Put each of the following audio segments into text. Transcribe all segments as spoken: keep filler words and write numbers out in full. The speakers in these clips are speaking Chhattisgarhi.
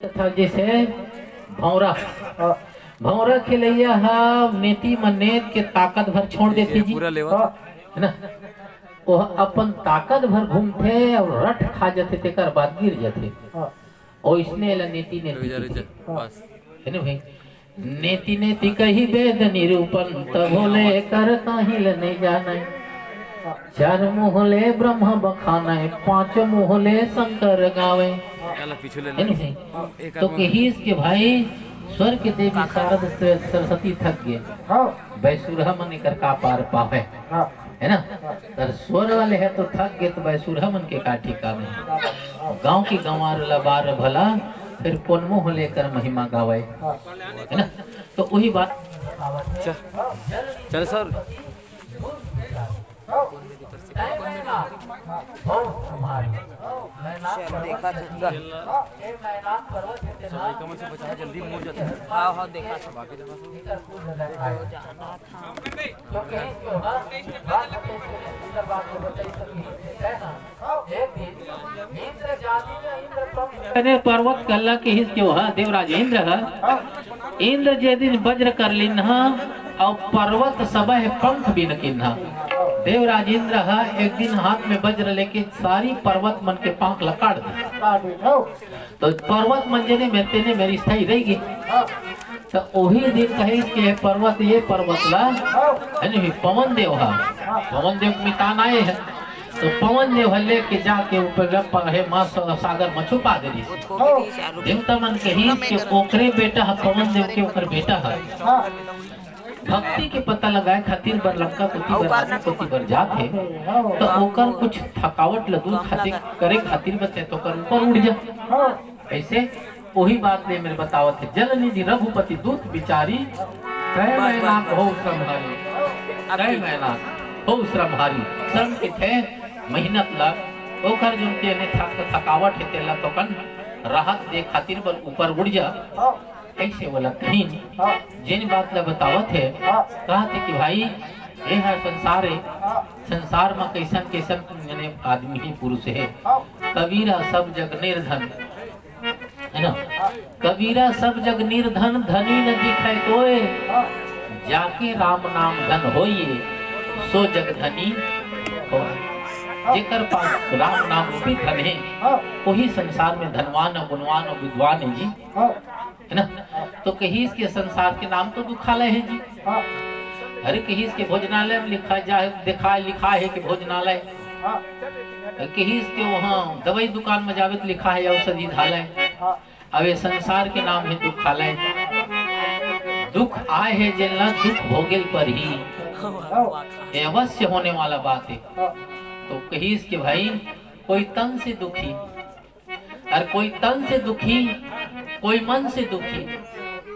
था जैसे भौंरा, हाँ। भौंरा खेलैया ह नेती म नेत के ताकत भर छोड़ देथे जी, पूरा लेवा। हाँ। है ना? वो अपन ताकत भर घूमथे और रट खा जाथे, तेकर बाद गिर जाथे। हाँ। और इसने ला नेती नेती रुक जा, रुक जा। कहिथे। हाँ। बस। है ना भाई? नेति नेति कहि वेद निरूपण, तभो ले कर काहिल नहीं जाने। चार मुँह ले ब्रह्म बखाने, पाँच मुँह ले शंकर गावे। चला, पीछे ले ले। है नहीं? एक तो आदमी कहिस के भाई, स्वर के देवी शारद से सरस्वती थक गए। हाँ। बैसुरहा मन एकर का पार पावे। हाँ। है ना? हाँ। तर स्वर वाले है तो थक गए, तो बैसुरहा मन के का ठिकाना है। हाँ। गाँव के गंवार ला बार भला, फिर कोन मुँह लेकर महिमा गावे। हाँ। है ना? तो वही बात। चल, चल सर। चल, देखा था। सब एक मन से बचा, जल्दी मुड़ जाता है। हाँ, हाँ, देखा था। बाकी देखा था। अरे पर्वत कल्ला के हिस के ओहा देवराज इंद्र ह। इंद्र जे दिन वज्र कर लिन्हा अउ पर्वत सबह पंख बिन किन्हा। देवराज इंद्र ह एक दिन हाथ में वज्र लेके सारी पर्वत मन के पांख ल काट दे। तो पर्वत मन जेने मेर तेने मेर स्थायी रहिगे। तो ओही दिन कहिस के पर्वत, ये पर्वत ला, है नहीं, पवन देव हा, पवन देव के मितान आए हैं। तो पवन देव ह लेके जाके ऊपर प-, हे माँ स-, सागर में छुपा दे दिस। देवता मन कहिस के ओकरे बेटा ह, पवन देव के ओकर बेटा ह। भक्ति के पता लगाए खातिर बर लंका कोती बर, रावण कोती बर जात हे, तो ओकर कुछ थकावट ल दूर खातिर, करे खातिर बचे तो ओकर ऊपर उड़ जा। ऐसे वही बात ले मेरे बतावत हे, जल निधि रघुपति दूत बिचारी, कहे मैं नाथ हो श्रमहारी, कहे मैं नाथ हो श्रमहारी। श्रम के थे मेहनत ला, ओकर जो तेने थक-, थकावट हे तेला तोकन राहत दे खातिर बर ऊपर उड़ जा। ऐसे वाला कहीं हाँ। जेन बात ला बतावत हे, हाँ। कहत हे कि भाई, ये हर संसार हे, हाँ। संसार में कैसन कैसन यानी आदमी ही पुरुष हे। हाँ। कबीरा सब जग निर्धन, है ना? हाँ। कबीरा सब जग निर्धन, धनी न दिखे कोय। हाँ। जाके राम नाम धन होइए, सो जग धनी होय। हाँ। जेकर पास राम नाम रूपी धन हे, हाँ। वही संसार में धनवान और गुणवान और विद्वान हे जी। हाँ। है ना? तो कहिस के संसार के नाम तो दुखालय हे जी। हाँ। अरे कहिस के भोजनालय में लिखा जाए, देखा, लिखा हे कि भोजनालय। हाँ। कहिस के वहाँ दवाई दुकान में जावे तो लिखा हे औषधि धालय। हाँ। अब ये संसार के नाम हे दुखालय। दुख आए हे जेन ला दुख भोगेल परही। हाँ। ये अवश्य होने वाला बात हे। हाँ। तो कहिस के भाई, कोई तन से दुखी, और कोई तन से दुखी, कोई मन से दुखी,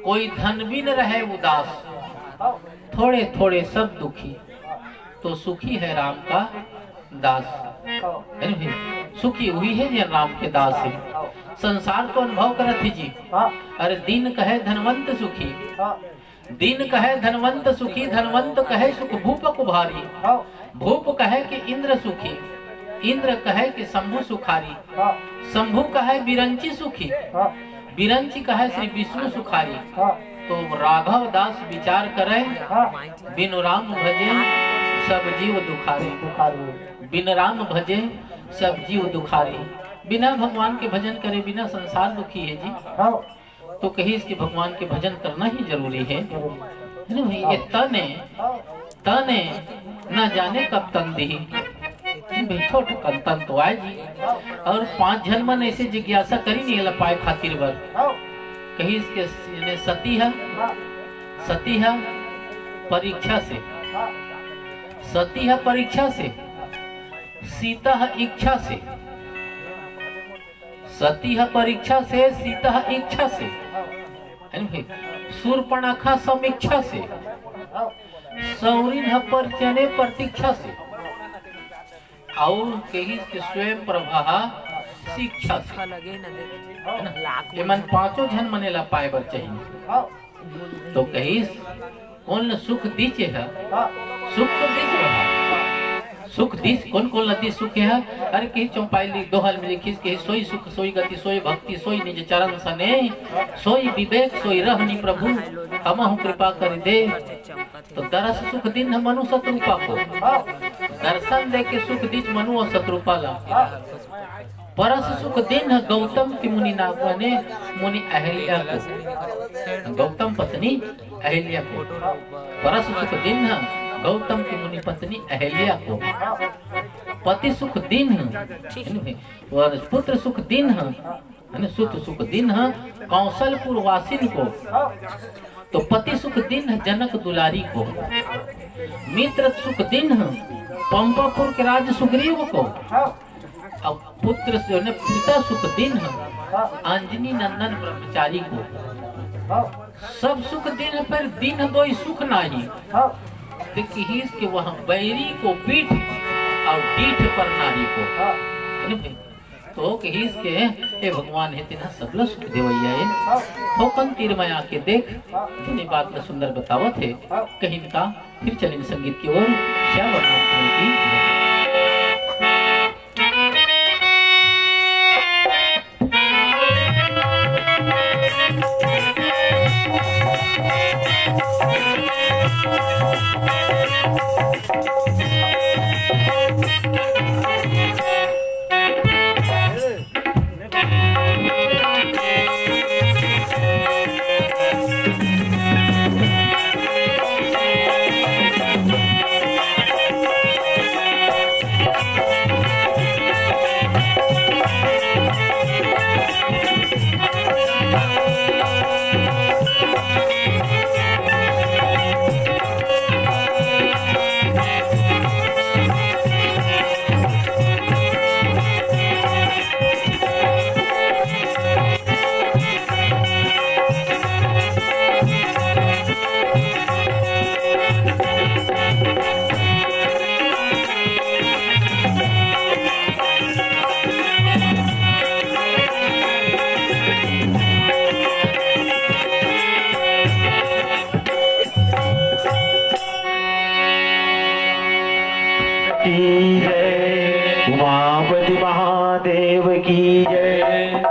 कोई धन बिन रहे उदास, थोड़े थोड़े सब दुखी, तो सुखी है राम का दास। है ना भाई? सुखी वही है जे राम के दास हे। संसार तो अनुभव करत हे जी। हाँ। अरे दीन कहे धनवंत सुखी। हाँ। दीन कहे धनवंत सुखी, धनवंत कहे सुख भूप कुभारी। हाँ। भूप कहे कि इंद्र सुखी, इंद्र कहे कि शंभु सुखारी। हाँ। शंभु कहे बिरंची सुखी, हाँ। बिरंची कहे श्री विष्णु सुखारी। हाँ। तो राघव दास विचार करे, हाँ। बिनु राम भजे सब जीव दुखारी। दुखारी। बिन राम भजे सब जीव दुखारी। बिना भगवान के भजन करे बिना संसार दुखी हे जी। हाँ। तो कहिस कि भगवान के भजन करना ही जरूरी हे। है ना भाई? ये तन हे, तन हे, ना जाने कब तन दिही। भाई छोट कन तन तो आए जी। और पांच झन मन ऐसे जिज्ञासा करिन एला पाए खातिर बर। कहिस के यानी सती ह, सती ह परीक्षा से, सती ह परीक्षा से, सीता ह इच्छा से। सती ह परीक्षा से, सीता ह इच्छा से, है ना भाई? सूर्पणखा समीक्षा से, सौरिन ह परचने प्रतीक्षा से, अउ कहिस कि स्वयं प्रभा ह शिक्षा से। है ना? एमन पांचों झन मन एला पाए बर चाहिए। तो कहिस, कोन ल सुख दीचे ह? हाँ। सुख तो दीच रहा। सुख दिस, कोन कोन ला दिस सुख हे? अरे कही चौपाई ली दोहा में लिखिस, कही सोई सुख सोई गति सोई भक्ति सोई निज चरण सने, सोई विवेक सोई रहनी प्रभु, हमहु कृपा करि दे। तो दरस सुख दीन्ह मनु सतरूपा को, दर्शन दे के सुख दिस मनु अउ सतरूपा ला। परस सुख दीन्ह गौतम की मुनि नागवा ने, मुनि अहिल्या को, गौतम पत्नी अहिल्या को। परस सुख दीन्ह गौतम की मुनि पत्नी अहिल्या को। पति सुख दीन्ह, और पुत्र सुख दीन्ह, है ना, सुत सुख दीन्ह कौशलपुर वासिन को। तो पति सुख दीन्ह जनक दुलारी को। मित्र सुख दीन्ह पंपापुर के राज सुग्रीव को। अब पुत्र से ने पिता सुख दीन्ह अंजनी नंदन ब्रह्मचारी को। सब सुख दीन्ह पर दीन्ह दोई सुख नाही। देखिस के वह बैरी को पीठ और डीठ पर नारी को। है ना भाई? तो कहिस के, "ए भगवान हे, तेन ह सबला सुख देवइया ए। थोकन तीर में आके देख, तेने बात ला सुंदर बतावत हे।" कहिन का, फिर चलिन संगीत की ओर। श्याम राम की जय। की जय, उमापति महादेव की जय।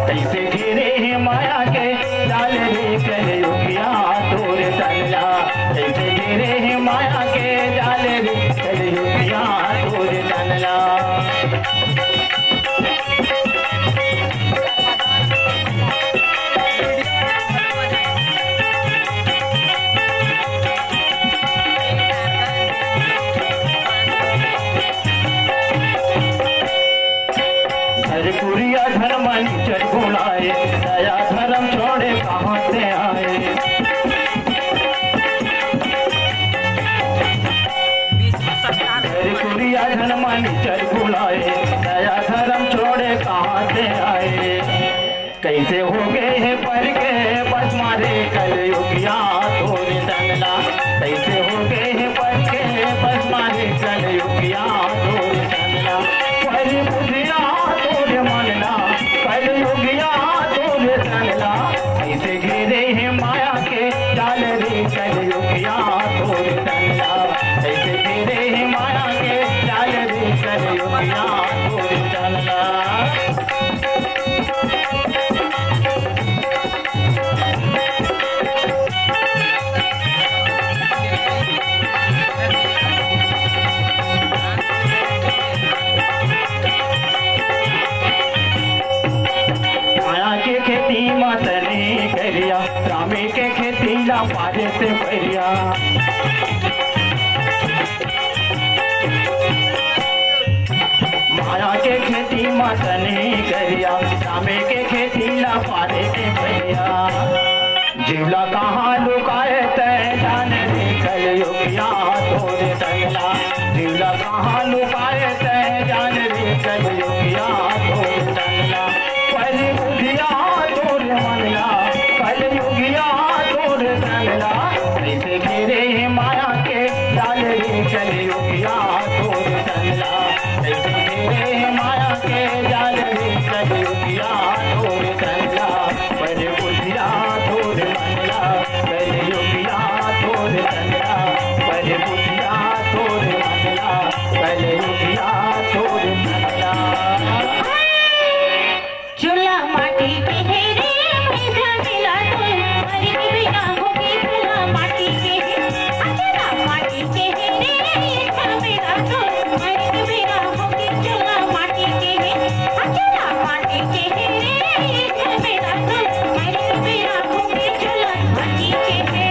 कइसे घेरे हे माया के जाल रे कलयुगिया तोर तन ला। कइसे घेरे हे माया के जाल रे कलयुगिया तोर तन ला। अरे कुरिया धन मानी चल बुलाए, दया धर्म छोड़े कहाँ से आए। अरे कुरिया धन मानी चल बुलाए, दया धर्म छोड़े कहाँ से आए। कइसे हो गे हे पर के बस मारे कलयुगिया तोर तन ला। कइसे हो गे हे पर के बस मारे कलयुगिया तोर तन ला। पर बुधिया तोर मन ला, कलयुगिया तोर तन ला। कइसे घेरे हे माया के जाल रे कलयुगिया तोर तन ला। कइसे घेरे हे माया के जाल रे कलयुगिया तोर तन ला। माया के खेती म तनी करिया, रामे के खेती ला पारे से भरिया। माया के खेती म तनी करिया, रामे के खेती ला पारे से भरिया। जीव ला कहाँ लुकाए तैं जान रे कलयुगिया तोर तन ला। जीव ला कहाँ लुकाए तैं जान रे कलयुगिया तोर तन ला। पर बुधिया तोर मन ला, कलयुगिया तोर तन ला। कइसे घेरे हे माया के जाल रे कलयुगिया तोर तन ला। कइसे घेरे हे माया के जाल रे कलयुगिया तोर तन ला। पर बुधिया तोर मन ला, कलयुगिया तोर तन ला। पर बुधिया तोर मन ला, कलयुगिया तोर तन ला। चूल्हा माटी के हे रे, मैं झमेला तो मर के बिना होगे। चूल्हा माटी के हे, चूल्हा माटी के हे रे, ये झमेला तो मर के बिना होगे। चूल्हा माटी के हे, चूल्हा माटी के हे रे, ये झमेला तो मर के बिना होगे। चूल्हा माटी के हे।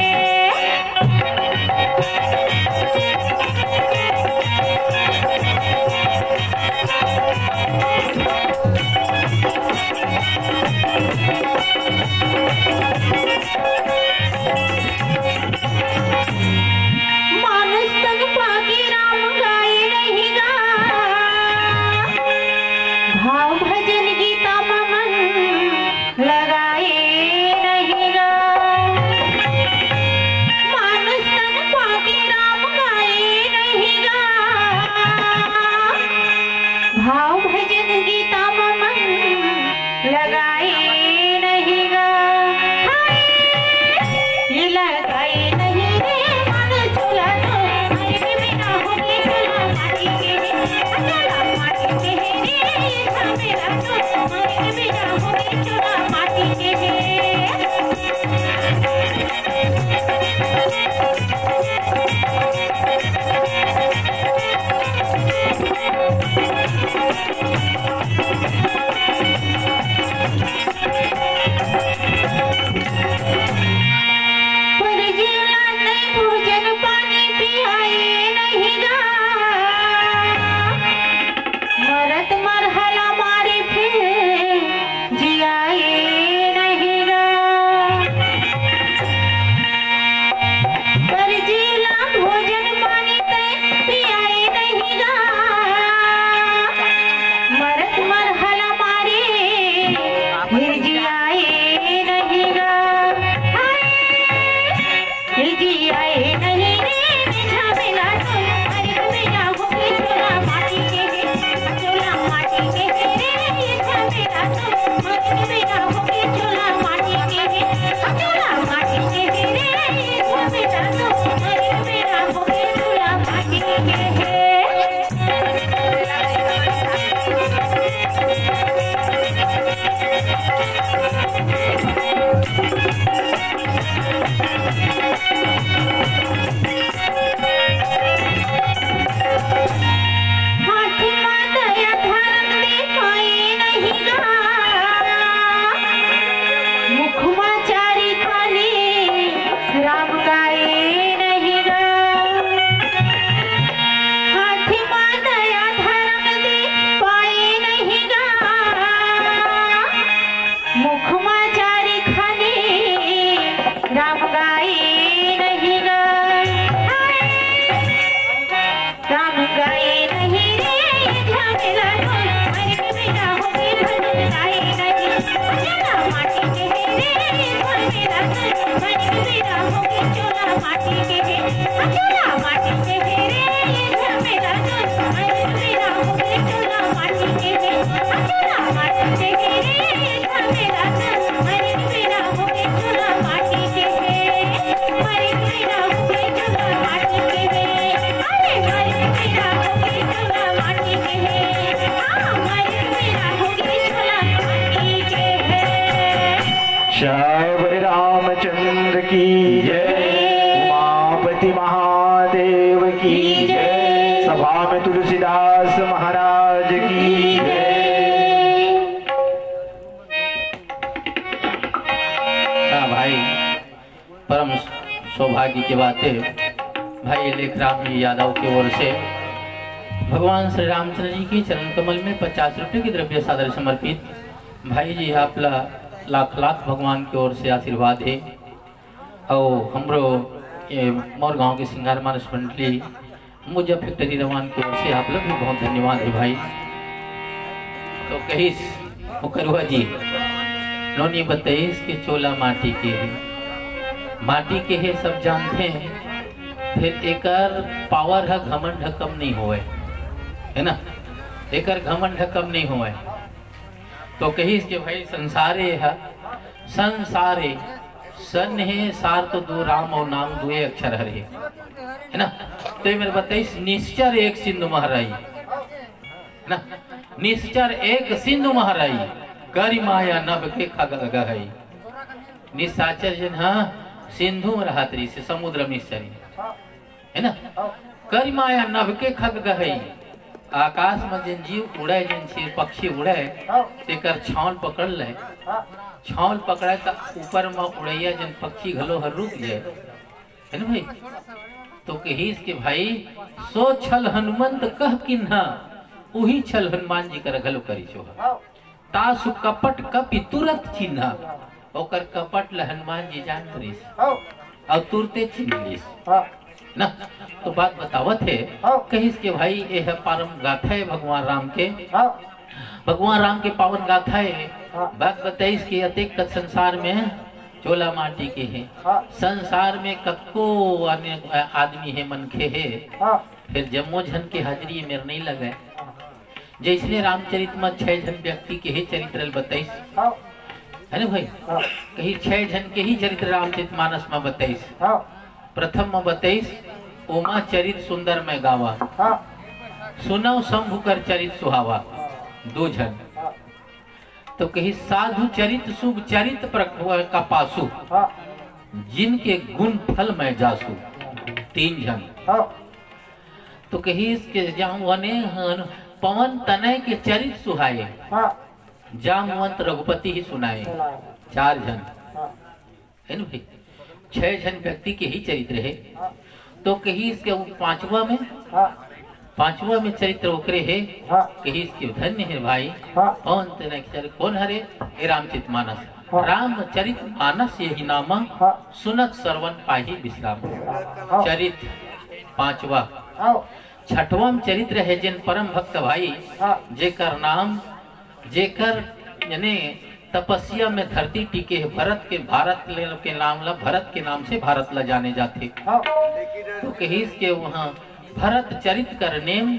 मानुष तन पाके राम गाए नहीं गा, भाव भजन गीता म मन लगाए नहीं गा। मानुष तन पाके राम गाए नहीं गा, भाव भजन गीता म मन लगाए नहीं गा। हाय, ये लगाए नहीं रे, मन चुला तो, अरे बिना होगे चुला माटी के हे, चुला माटी के हे रे, ये झमेला तो, अरे बिना होगे चुला माटी के हे। पर जिला नहीं भोजन पानी पियाए नहीं गा, मरत मरहला मारे फिर जियाए हाथी मा दया धरम दे पाए नहीं गा, मुख मा चारी खाली राम गाए नहीं गा। हाथी मा दया धरम दे पाए नहीं गा, मुख मा चारी खाली राम गाए नहीं गा। राम गाए नहीं रे, ये झमेला सुन, मर के बेटा हो गए, भजन गाए नहीं। चला माटी के है रे, ये झमेला सुन, मर के बेटा हो गए, चोला माटी के है। चोला माटी के है रे, ये झमेला सुन, मर के बेटा हो गए, चोला माटी के है। चोला माटी के है रे, ये झमेला सुन, मर के बेटा हो गए, चोला माटी के है। जय बोले रामचंद्र की जय, उमापति महादेव की जय, सभा में तुलसीदास महाराज की जय। हाँ भाई, परम सौभाग्य के बात है भाई लेखराम जी यादव की ओर से भगवान श्री रामचंद्र जी के चरण कमल में पचास रुपये की द्रव्य सादर समर्पित। भाई जी आप ला लाख लाख भगवान की ओर से आशीर्वाद है। और हमरो ये मोर गांव के सिंगार मानस मंडली मुझे फैक्ट्री रवान की ओर से आप लोग भी बहुत धन्यवाद है भाई। तो कहिस मुकरुआ जी, नोनी बताइस कि चोला माटी के है, माटी के है सब जानते हैं, फिर एकर पावर ह घमंड ह कम नहीं होवे, है ना, एकर घमंड ह कम नहीं होवे। तो कहिस कि भाई संसारे ह, संसारे, सन हे सार तो दो राम और नाम दुए अक्षर हरे, है ना। तो ये मेरे बताइस निश्चर एक सिंधु महराई, है ना, निश्चर एक सिंधु महराई, करि माया नभ के खग अगहई। निशाचर जिन ह सिंधु में रहत रहिस, समुद्र में निश्चर, है ना। करि माया नभ के खग गहई, आकाश में जिन जीव उड़े, जिन चीर पक्षी उड़े, तेकर छाल पकड़ ले, छाल पकड़े त ऊपर में उड़ैया जिन पक्षी घलो हर रुक जाए, है ना भाई। तो कहिस के भाई, सो छल हनुमंत कह किन्हा, उही छल हनुमान जी कर घलो करिस ओह। तासु कपट कपि तुरत चिन्हा, ओकर कपट ल हनुमान जी जानत रहिस, हाँ। अउ तुरते चिन्ह लिस। हाँ। ना, तो बात बतावत हे, हाँ। कहिस के भाई, एह परम गाथा हे भगवान राम के, हाँ। भगवान राम के पावन गाथा हे। हाँ। बात बताइस के अतेक कत संसार में चोला माटी के हे, हाँ। संसार में कतको अन्य आदमी हे, मनखे हे, हाँ। फिर जम्मो झन के हाजिरी मेर नहीं लगे। हाँ। जइसने रामचरित म छह झन व्यक्ति के हे चरित्र ल बताइस, हाँ। है ना भाई? हाँ। कही छह झन के ही चरित्र रामचरित मानस म बताइस। हाँ। प्रथम म बताइस, ओमा चरित सुंदर मैं गावा। हाँ। सुनव शंभु कर चरित सुहावा। दो झन। हाँ। तो कही साधु चरित शुभ चरित प्रक-, का पासु। हाँ। जिनके गुण फल मैं जासु। तीन झन। हाँ। तो कहिस के जामवने हन पवन तनय के चरित सुहाए। हाँ। जामवंत रघुपति ही सुनाए। सुनाए। चार झन। हाँ। है ना भाई? छह झन व्यक्ति के ही चरित्र हे। हाँ। तो कहिस के वो पांचवा में, हाँ। पांचवा में चरित्र ओकरे हे। हाँ। कहिस के धन्य हे भाई। हाँ। पवन तनय के चरित्र कोन हरे? ए रामचरित मानस। हाँ। रामचरित मानस यही नामा, हाँ। सुनत श्रवण पाही विश्राम। हाँ। चरित पांचवा। हाँ। छठवां चरित्र हे जेन परम भक्त भाई, हाँ। जेकर नाम, जेकर यानी तपस्या में धरती टिके हे, भरत के, भारत ले-, के नाम ला, भरत के नाम से भारत ला जाने जाथे। हाँ। तो कहिस के वहाँ भरत चरित कर नेम,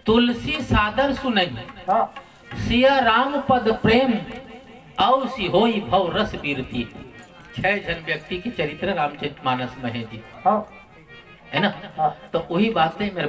तुलसी सादर सुनहि। हाँ। सिया राम पद प्रेम, अवसि होई भव रस बीरती। छह झन व्यक्ति के चरित्र रामचरित मानस में हे जी। हाँ। है ना? हाँ। तो वही बात हे, मेर